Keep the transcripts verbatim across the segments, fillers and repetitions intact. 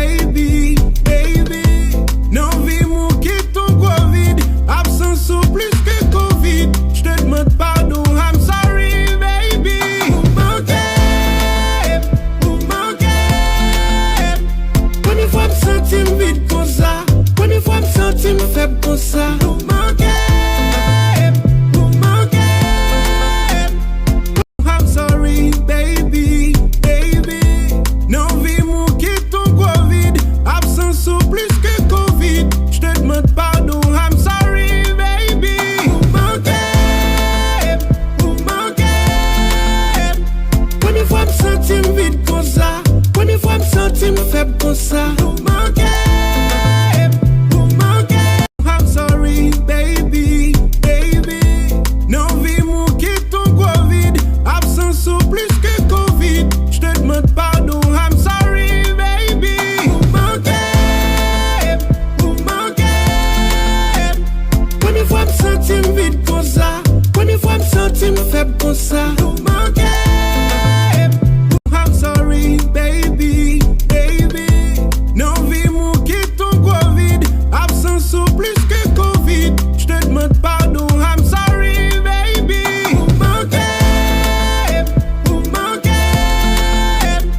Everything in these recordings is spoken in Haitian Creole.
Baby, baby, nan vi m ou kite yon gwo vid. Absans ou plis ke kovid. Je te demande pardon, I'm sorry, baby. Ou manke m, ou manke m. Premye fwa m santi m vid konsa. Premye fwa m santi m fèb konsa. Ou manke m, ou manke m. I'm sorry, baby, baby. Nan vi m ou kite yon gwo vid. Absans ou plis ke kovid. Je te demande pardon, I'm sorry, baby. Ou manke m, ou manke m. Premye fwa m santi m vid konsa. Premye fwa m santi m fèb konsa. Ou manke m, ou manke m. I'm sorry, baby, baby. Nan vi m ou kite yon gwo vid. Absans ou plis ke kovid. Je te demande pardon, I'm sorry, baby. Ou manke m, ou manke m. Premye fwa m santi m vid konsa. Premye fwa m santi m fèb konsa. Ou manke m. I'm sorry, baby, baby. Nan vi m ou kite yon gwo vid. Absans ou plis ke kovid. Je te demande pardon, I'm sorry, baby. Ou manke m, ou manke m.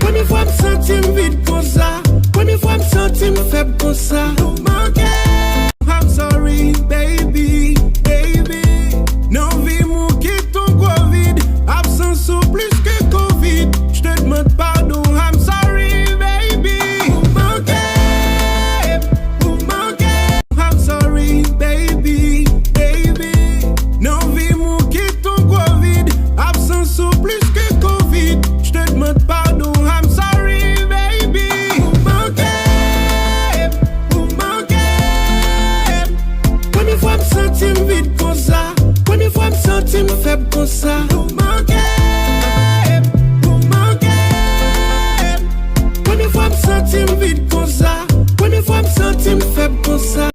Premye fwa m santi m vid konsa. Premye fwa m santi m fèb konsa. Ou manke m. I'm sorry, baby, baby. Nan vi m ou kite yon gwo vid. Absans ou plis ke kovid. Je te demande pardon, I'm sorry, baby. Ou manke m, ou manke m. I'm sorry, baby, baby. Nan vi m ou kite yon gwo vid. Absans ou plis ke kovid. Je te demande pardon, I'm sorry, baby. Ou manke m, ou manke m. Premye fwa m santi m vid konsa. Premye fwa m santi m fèb konsa. Ou manke m, ou manke m. Premye fwa m santi m vid konsa. Premye fwa m santi m fèb konsa.